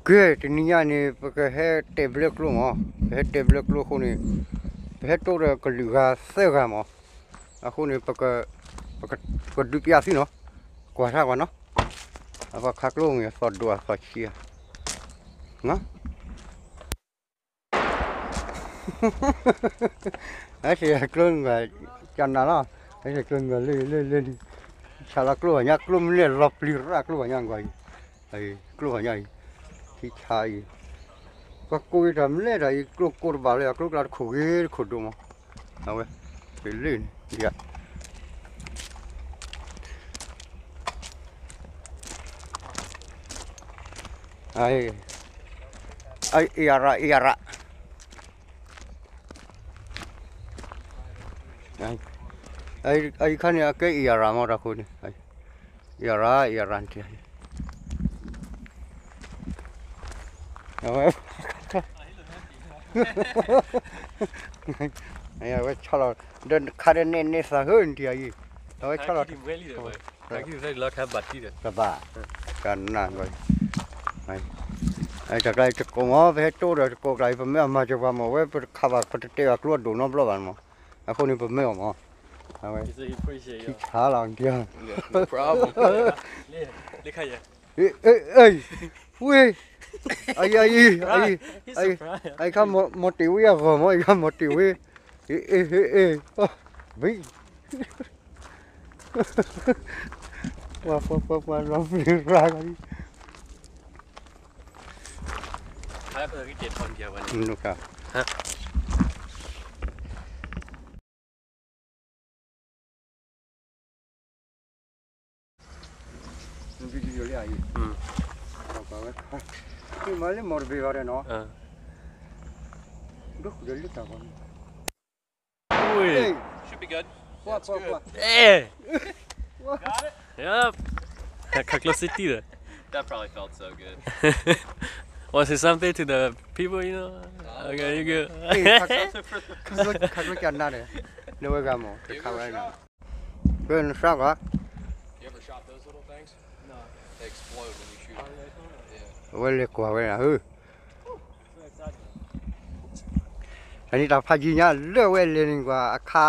ကဲ, တနံၤညါန့ၣ် ပကဟဲတဲာ်ဘျၢကျိမး, ပဟဲတဲာ်ဘျၢကျိအဃိန့ၣ်, ပဟဲတိၢ်ဒီးကလုာ်ဂၤသၢဂၤမး, အဃိန့ၣ် ပက, ပက, ပကဒုးပျးသုနီၤ, ကွၢ်ထါကွၢ်နီၤ, အပှၤခးကျိမ့ၢ်သီၣ်ဒိၣ်အသီၣ်ဆံးဧါ, အဟဲကျိနွံဂၤကနၤလီၤ, ဟဲကျိနွံဂၤလၢလၢလၢန့ၣ်, ဆးလီၤကျိဖးညါ, ကျိမ့ၢ်လၢလီၤပျံၤရၣ်ကျိဖးညါကွၢ်အံၤ, ကျိဖးညါအံၤ, ထံဆါအံၤ, ပှၤကိးအံၤတၢ်မ့ၢ်လဲၣ်တၢ်အံၤ ကျိကိးတဘၣ်လၢ အကျိကျါတခိၣ်ဂ့ၤတခိၣ်ဒိၣ်မး, အဝဲ, တလၢန့ၣ်, အံၤရၣ်, အံၤရၣ်, အံၤခါန့ၣ် အကဲအံၤရၣ်မးတၢ်ဃိန့ၣ်, အံၤရၣ်, အံၤရၣ်န့ၣ်, အဝဲ, အဝဲဆီလီၤ, ဒီးခါဒီးနဲၣ်နဲၣ်သးဟၢနထံၣ်အံၤ, အဝဲဆီလီၤ, တဘၣ်, တၢ်ကျါတကိးမး ပဟဲတိၢ်ဒီးတကိးကျါအံၤ ပမ့ၢ်အမၤစၢၤပှၤမ့ၢ်ဝဲ ပတခးဘၣ်ပတတဲဘၣ်ကျိအဒိၣ်နီတဘျီဘၣ်မး, အဃိန့ၣ်ပမ့ၢ်အီၤမး, အဝဲ, ထံဆါလီၤဒ်, ဝ့ၢ်, အံၤ, အံၤ, အံၤခါမီၤတ့ၢ်ဝ့အဂီၢ်မး, အံၤခါမီၤတ့ၢ်ဝ့, အ့, အ့, အ့, ဘံ, ပှၤ, ပှၤ, ပှၤ, ပှၤလီၤပျံၤရၣ်ဂီၤလံ, ဟါ, မၤလၢမီၢ်တဘ့ၣ်ဘၣ်ဒီးနီၤ, ဒိၣ်ဃုာ်ဒီးလၢတၢ်ဂီၤန့ၣ်, Should be good. What, what, what? Hey! What? Got it? Yep. That cut close to you. That probably felt so good. Want to say something to the people, you know? Okay, you good. ခါကျိကနါဒီး, နဝဲဂၤမး, တခါဝဲနီၤ, ကနစါကွၢ်, You ever shot those little things? No. They explode when you shoot 'em. Yeah. အဝဲလဲၤကွၢ်ဝဲနီၤ, အန့ၣ်တၢ်ဖးယံၤညါလၢဝဲလဲၤန့ၣ်ကွၢ်, အခါ,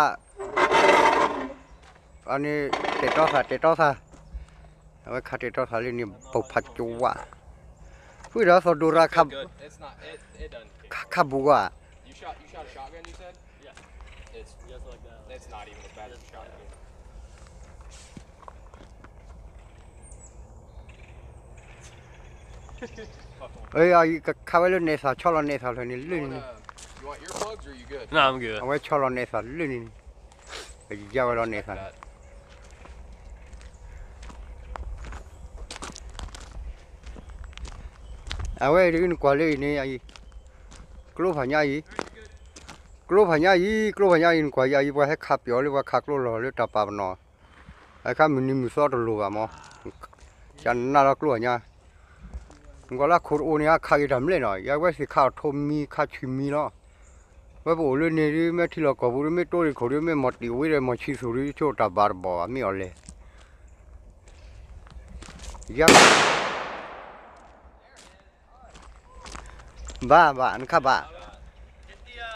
အန့ၣ်တဲာ်တီသး, တဲာ်တီသး, အဝဲခါတဲာ်တီသးလၢန့ၣ် ဘိၣ်ဖးကဝါ, ဝံၤဒီးသီၣ်ဒိၣ်ရၣ်, ခါဘူးကွၢ်, You shot, you shot a shotgun, you said? It's, it's not even as bad as a shotgun. ခါဝဲလၢနဲၣ်သၣ်, ဆီလီၤနဲၣ်သၣ်ဖျၢၣ်န့ၣ်လၢန့ၣ်, အဝဲဆီလီၤနဲၣ်သၣ်လၢန့ၣ်န့ၣ်, ယဝဲလီၤနဲၣ်သၣ်န့ၣ်, အဝဲဒ်နကွၢ်လၢအံၤန့ၣ်, ကျိဖးညါအံၤ, ကျိဖးညါအံၤ, ကျိဖးညါအံၤ နကွၢ်ယၤအံၤ ပှၤဟဲခးပျီလၢပှၤခးကျိလီၤလၢတၢ်ပာ်ပနီၣ်, အခါမုၢ်နံၤမုၢ်သီတလိၤဘၣ်မး, ကနၣ်လီၤကျိဖးညါ, နကွၢ်လၢခိၣ်တအိၣ်န့ၣ် အခးက့ၤတၢ်မလဲၣ်နီၤ, ယဝဲသ့ၣ်ခးအီၤထိးမံခါဆံးမံလီၤ, ဝဲပအိၣ်လၢန့ၣ်ဒ် မ့ၢ်ထံလီၢ်ကီၢ်ပူၤဒ် မ့ၢ်တိၢ်ရ့ၣ်ခိၣ်ဒ် မ့ၢ်မီၢ်တ့ၢ်ဝ့ဒီးမီၢ်ဆံးသူၣ်ဒ် ဆိတၢ်ဘၣ်တဘီၣ်ဘၣ် မ့ၢ်အီၤလဲၣ် ယါ ဘၣ်ဘၣ် နခါဘၣ်,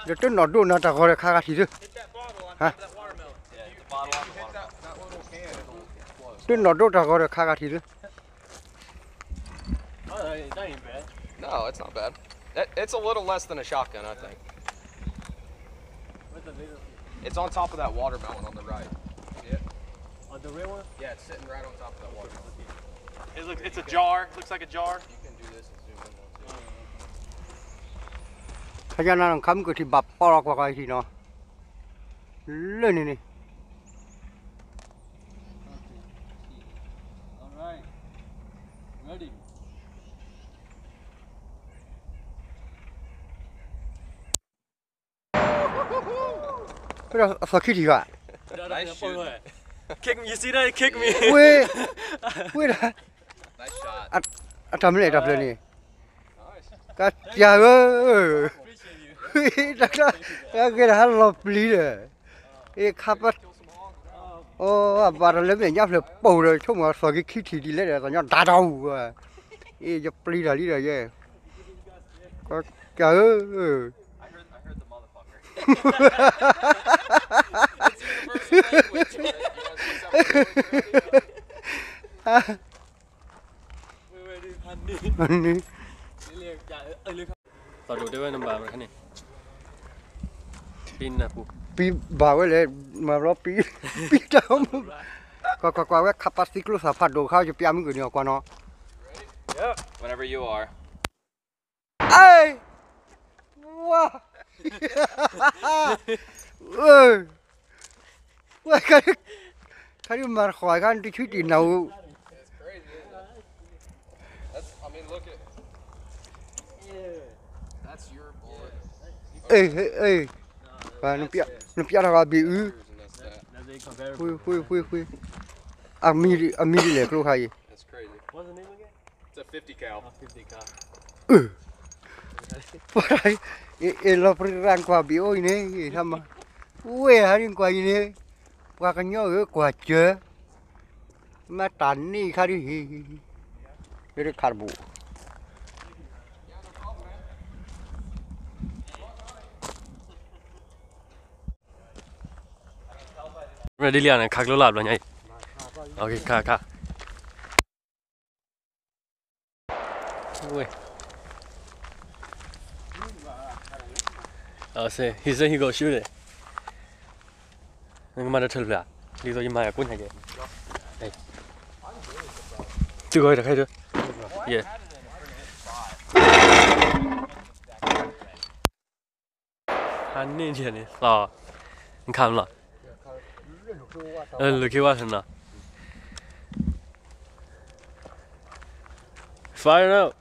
ဒီးတနီၣ်ဒိၣ်နၤတၢ်ဂီၤဒီးခါဂၤထံၣ်သု, တနီၣ်ဒိၣ်တၢ်ဂီၤဒီးခါဂၤထံၣ်သု, No, it's not bad. It, it's a little less than a shotgun, I think. It's on top of that watermelon on the right. See it? On the red one? Yeah, it's sitting right on top of that watermelon. It looks, it's a jar. Looks like a jar. You can do this and zoom in on it. ခါယါနၤခါမုၢ်ကထံၣ်ဘၣ်ပီၢ်လီၤကွၢ်ကွၢ်ထံၣ်နီၤ, လၢန့ၣ်န့ၣ် အသီၣ်ခံထံၣ်ဂၤ, Nice shoot. Kick me. You see that? It kicked me. ဝ့ၢ်, ဝ့ၢ်ဒၣ်, Nice shot. အတၢ်မနုၤလဲၣ်တၢ်ဖျၢၣ်န့ၣ်, Nice. ကစၢ်ဧၢ, Appreciate you. တၢ်ကျါ, ကဲတၢ်ဟးလီၤပျံၤဒီး, အ့ၣ်ခါပ, အိၣ်အဘၣ်တၢ်လၢမဲာ်ညါဖျၢၣ်ပိာ်ဒီး ဆိကမိၣ်အသီၣ်ခံခံထံၣ်ဒ်လဲၣ်ဒီး သီၣ်ညီဒၣ်တၢ်ဟူၣ်, အ့ၣ်ယပျံၤတၢ်လံဒီးယဲ, ကၢ်ဧၢ, သးဒိးတဲဝဲနဘၣ်ဝဲန့ၣ်, ပံဘၣ်ဝဲလဲၣ်, မၤဘျီပံ, ပံတၢ်မူ, ကွၢ်ကွၢ်ကွၢ်ဝဲ ခါပာ်သံကျိသၣ်ဖးဒိၣ်ခါ ယပျးမုၢ်ကန့ၣ်အီၤကွၢ်နီၤ, အဲ, ဝါ, ဝဲ, ဝဲ, ခါဒုးမၤတဃီၤခါ နတဆူတံၢ်နၤဧိၤ, That's, I mean, look at. That's your bullet. အဲ, အဲ, နပျးထီၣ်ဂၤဘ့ၣ်အု, ဃု, ဃု, ဃု, ဃု, အမံၤဒ်လဲၣ်ကျိခါအံၤ, That's crazy. It's a fifty cal. အဲ, လီၤပြံရၣ်ကွၢ်ဘ့ၣ်အိၣ်အံၤန့ၣ်, ဝဲဟးဒ်ကွၢ်အံၤန့ၣ်, ပှၤကညီဧၢကွၢ်စၢၤ, မ့ၢ်တၢ်န့ၣ်ခါဒ်ဟံၣ်, ဒ်ခါတဘူၣ် ready လံဧါန့ၣ် ခးကျိလၢအဘျီညါအံၤ, ခါ, ခါ, ဝဲ, he said he go shoot it. နကမၤတထၢၣ်ဖျၢၣ်, ဒ်သိးယမၤယၤကိးညါကဲ, သုဂီၤတခါ, ယဲ, ဟးန့ၢ်ဒ်န့ၣ်, နခါမလီၤ, လိၤခ့ဝါနီၤ, fire out.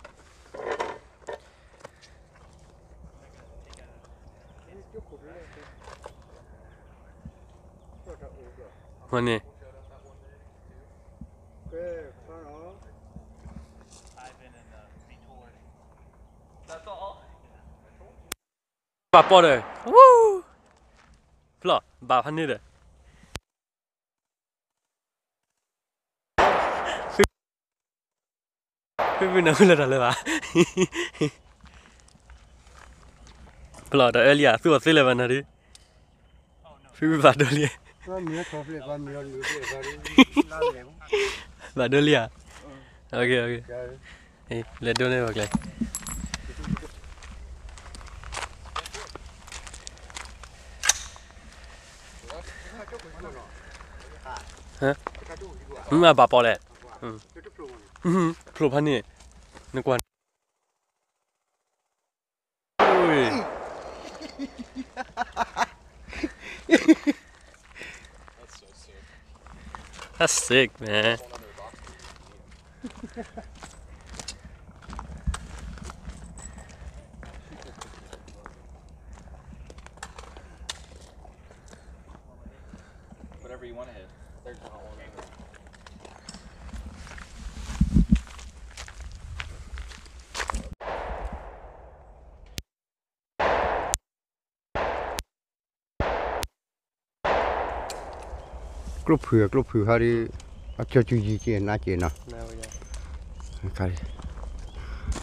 မ့ၢ်န့ၣ်, ဘၣ်ပီၢ်ဒီး, ဖျီၣ်, ဘၣ်ဖးန့ၢ်ဒီး ဖုဖုနၢ်ဟူလၢတၢ်လၢဘၣ်, ဖျီၣ်တၢ်အၢလံဧါ, သူၣ်အီၤသ့လၢၤဘၣ်နၤဒု, ဖုဖုဘၣ်ဒိလံ, ဘၣ်ဒိလံဧါ, လဲၤဒိန့ၢ်ဘၣ်ကျဲ မ့ၢ်ဘၣ်ပီၢ်လဲၣ်, ဖျိၣ်ဖးန့ၣ်, နကွၢ်, That's sick, man. Whatever you want to hit. There's one over there. ကျိဖုၣ် ကျိဖုၣ်ခါဒ်, အကၠီၤကူၤယံၤက့ၤနးက့ၤနီၤ,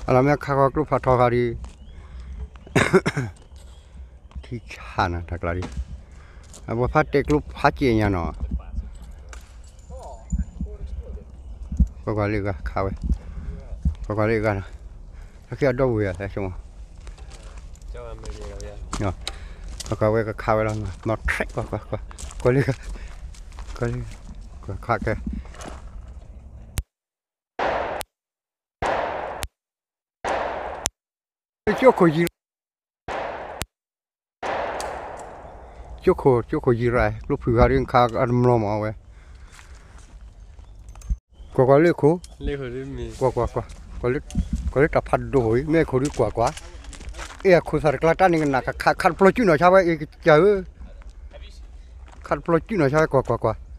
အလီၤမ့ၢ်ခါဃီကျိဖးထီခါဒ်, ထံဆးနၤတၢ်ကျါဒ်, အပှၤဖးတဲကျိဖးက့ၤညါနီၤ, ကွၢ်ကွၢ်လၢဂၤခးဝဲ, ကွၢ်ကွၢ်လၢဂၤနီၤ, တၢ်ခံအဒီဝ့ၢ်အသးဆိကမိၣ်, ကွၢ်ကွၢ်ဝဲကခးဝဲလီၤ, မၤ track ကွၢ်ကွၢ်ကွၢ်, ကွၢ်လၢဂၤ, ကွၢ်လၢဂၤ, ကွၢ်ခးကဲ ကၠိခိၣ်ယံၤ, ကၠိခိၣ်, ကၠိခိၣ်ယံၤရၣ်, ကျိဖုၣ်ဂၤဒ်ခါအတမျီမးဝဲ, ကွၢ်ကွၢ်လၢခိၣ်, ကွၢ်ကွၢ်ကွၢ်, ကွၢ်လၢတၢ်ဖးဒိၣ်အံၤ မ့ၢ်ခိၣ်ဒ်ကွၢ်ကွၢ်, အဲအခိၣ်သၣ်တကျါတၢ်န့ၣ်ကနၣ်ခး ခးတပျီၤကုနီၤဆါဝဲ အကစၢ်ဧၢ, ခးတပျီၤကုနီၤဆါဝဲ ကွၢ်ကွၢ်ကွၢ်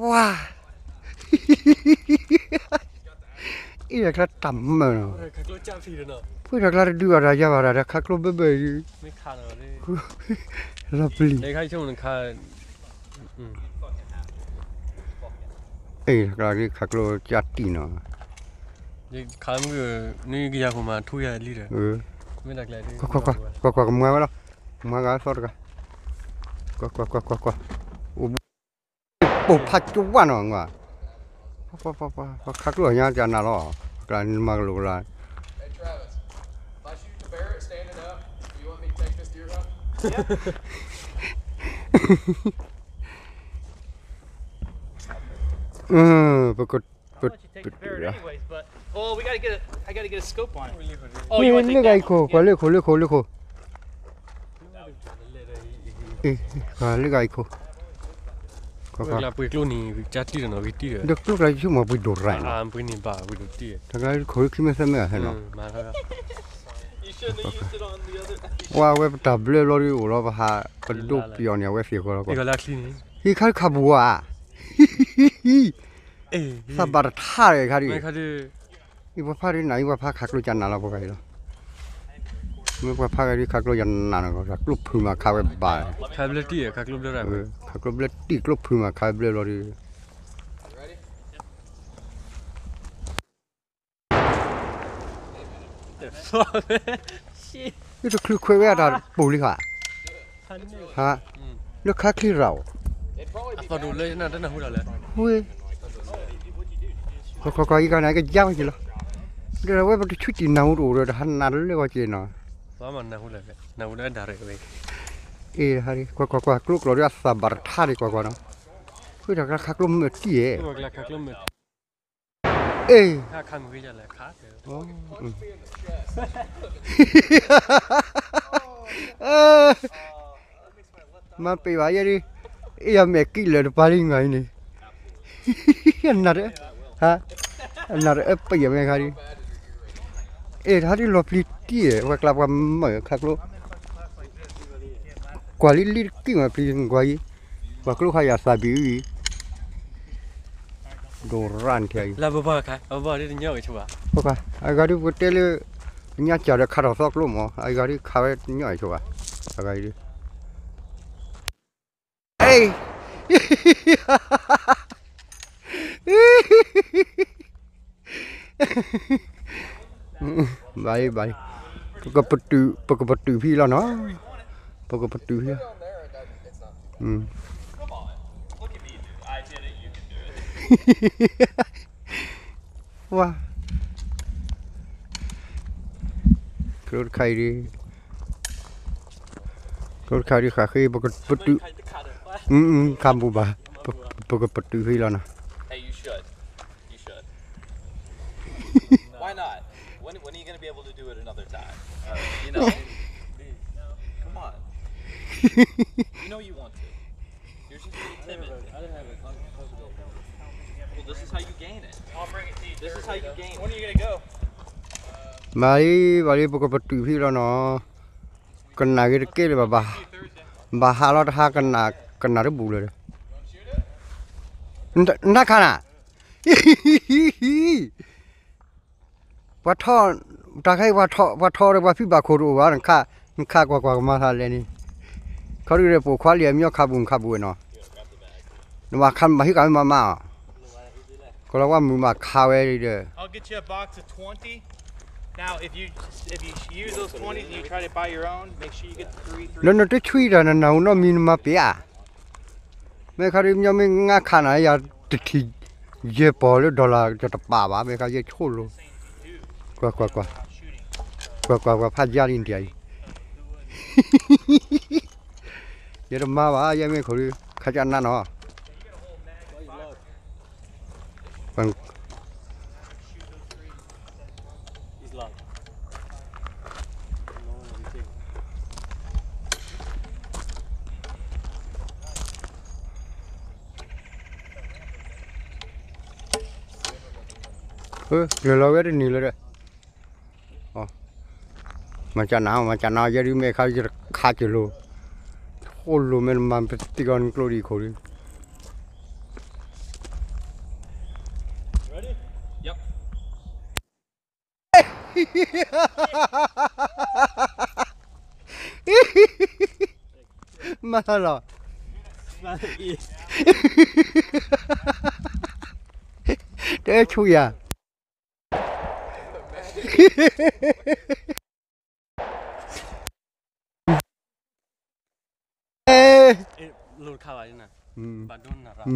ဝါ, အံၤကျါတၢ်မၢနီၤ, ဖုတၢ်ကျါတဒုဘၣ်တၢ်ယၤဘၣ်တၢ် တၢ်ခးကျိဘဲဘဲအံၤ, လီၤပျံၤ, အ့ၣ် တၢ်ကျါဒ်ခးကျိကၢ်တံၢ်နီၤ, ကွၢ်ကွၢ် ကမွၤဝဲလီၤ, မွၤဂၤသီတဂၤ, ကွၢ်ကွၢ်ကွၢ်ကွၢ်ကွၢ်, အိၣ် ပိာ်ဖးကဝၢ်နီၤ, ပခးကျိညါကနၤလီၤ, ကျါနမၤကလိာ်ကလါ, ပက လၢဂၤအံၤခိၣ်, ကွၢ်လၢခိၣ်လၢခိၣ်လၢခိၣ်, လၢဂၤအံၤခိၣ်, ဒီးကျိကျါယဆိကမိၣ်ပှၤဒိၣ်ရၢ်နီၤ, တဂၤခိၣ်ခံမ့ၢ်သၢမ့ၢ်ဂၤဟဲနီၤ, ဝဲအဝဲပတၢ်ဘျၢဘျီဒ်အိၣ်လီၤ ပဟးပဒိၣ်ပယီၤန့ၣ် အဝဲသ့ၣ်ဃီလီၤ, ဟံးခါခးဘူးဧါ, သးဘၣ်တထါဒီးခါဒ် အံၤပှၤဖါဒ်နၤအံၤ ပှၤဖါခးကျိကနၤလီၤ ပှၤဂၤအံၤလီၤ, မ့ၢ်ပှၤဖါဂၤဒ်ခးကျိကနၤနီၤ ကျိဖုးမးခးဝဲဘၣ်, ခးကျိဘျၢတံၢ် ကျိဖုးမးခးဝဲဘျၢလီၤဒ် ယတချုးခွဲးဝဲအတၢ်ပူၤလံဧါ, ဟါ, လၢခါချံရၤဧိၤ, ဝ့ၢ်, ကွၢ်ကွၢ်ကွၢ် ယကနၤကယါဝဲက့ၤလီၤ, ဒီးဝဲပတဆူးတံၢ်နၢ်ဟူတအိၣ်ဒီး တဟးနးတလၢဝဲက့ၤနီၤ, အ့ၣ်, ကွၢ်ကွၢ်ကွၢ် ကျိကျိးဒီးအသးဘၣ်တထါဒံး ကွၢ်ကွၢ်နီၤ, ဝ့ၢ်တၢ်ကျါခးကျိမုာ်တံၢ်ဧိၤ အ့ၣ်, မၤပ့ၤဘၣ်ယဲဒ်, အ့ၣ်ယၤမဲာ်ကံၣ်လၢာ်တပၤလံငါအံၤန့ၣ်, နးတ, နးတအၢပယီၤမဲာ်ခါဒ်, အ့ၣ် တဟးဒ်လီၤပျံၤတံၢ်ဧိၤ ပှၤကျါပှၤမၢခးကျိ, ကွၢ်လံလံတကံၢ်မးပျံၤကွၢ်အံၤ, ပှၤကျိခါယၤသးဘံၣ်အံၤ ဒိၣ်ရၣ်နထံၣ်အံၤ, အဂၤဒ်ပတဲလၢ ညါကၢ်ဒီးခးထီၣ်သီကျိမး အဂၤဒ်ခးဝဲညီအံၤဆိဘၣ်, အဂၤဒ်, အ့ၣ်, ဘၣ်အံၤဘၣ်အံၤ, ပကပတုာ်ဖံလီၤနီၤ, ပကပတုာ်ဖံလီၤ, ဝါ, ကျိတခါအံၤဒ်, ကျိတခါဒ်ဃးဃ့ ပကပတုာ်, ခးဘူးဘၣ်, ပကပတုာ်ဖံလီၤနီၤ. You should. You should. Why not? When, when are you going to be able to do it another time? You know? Come on. You know you want to. You're just being timid. Well, this is how you gain it. This is how you gain it. When are you going to go? ဘၣ်လံဘၣ်လံ ပကပတုာ်ဖံလီၤနီၤ, ကနၣ်ဂ့ၤတကဲလၢၤဘၣ်, ဘၣ်ဟးလီၤတဟါ ကနၣ်တဘူးလၢၤ, နတၢ်ခးနၤ ပှၤထီ, တၢ်ခါအံၤ ပှၤထီဒီးပှၤဖံးဘၣ်ခိၣ်တအိၣ်ဘၣ်, နခးကွၢ်ကွၢ်ကမၤသးလဲၣ်န့ၣ်, ခီဒုးဒီးပိာ်ခွါလံၤအမံၤခးဘူးနခးဘူးဝဲနီၤ, နဘၣ်ခးဘၣ်ဟံးကၤမ့ၢ်မးမးအီၤ, ကလီၤဝါမုာ်မးခးဝဲဒီး Now, if you, if you use those twenties and you try to buy your own, make sure you get the three, three. လၢနတဆှံတၢ်နနၢ်ဟူနီတမံၤနမၤပ့ၤဧါ, မ့ၢ်ခါဒ်မညီမ့ၢ်ငါခးနၤယၤတထံၣ်, ယဲၢ်ပီၢ်လၢ dollar ယတပာ်ဘၣ် မ့ၢ်ခါယဲၢ်ဆိၣ်လိၤ, ကွၢ်ကွၢ်ကွၢ်, ကွၢ်ကွၢ်ကွၢ် ဖးယါလံနတံၤအံၤ, ယတမၤဘၣ် ယဲမ့ၢ်ခိၣ်ဒုး ခါကနါနီၤ. Clear လီၤဝဲတနံၤလၢဒီး, မၤကနၣ် မၤကနၣ် ယဲဒုးမ့ၢ်ခါ ယတခးက့ၤလိၤ, ဆိၣ်လိၤမ့ၢ်နမၤပသံကီးနကျိဒ်အံၤခိၣ်ဒုး. မၤသးလီၤ, တဆူယၤ,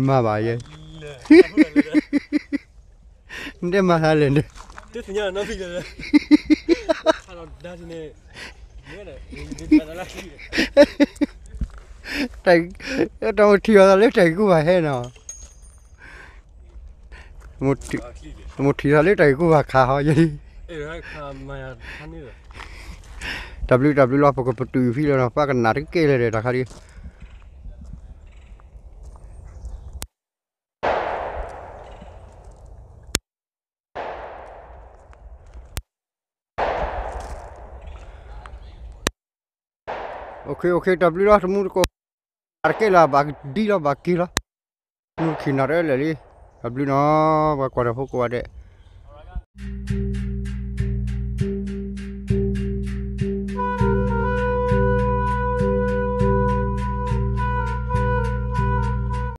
မၤဘၣ်ယဲ, နတဲမၤသးလဲၣ်န့ၣ်, တၢ်မထံၣ်အီၤသးလၢတၢ်ကူၣ်ဘၣ်ဟဲနီၤ, မထံၣ်သးလၢတၢ်ကူၣ်ဘၣ်ခးဟီယဲ, တၢ်ဘျုးတၢ်ဘျုးလီၤ ပကပတုာ်ဖံလၢနီၤ ပှၤကနၣ်တကဲလၢာ်ဒီးတၢ်ခါဒ် OK OK တၢ်ဘျုးလီၤ တမူတကိး, အတကဲလၢာ်ဘၣ်ဒ်လီၤ ဘၣ်က့ၤလီၤ, မူတခီနၤတလဲၣ်လံ, တၢ်ဘျုးနီၤ ပှၤကွၢ်တၢ်ဖိကိးဂၤဒဲး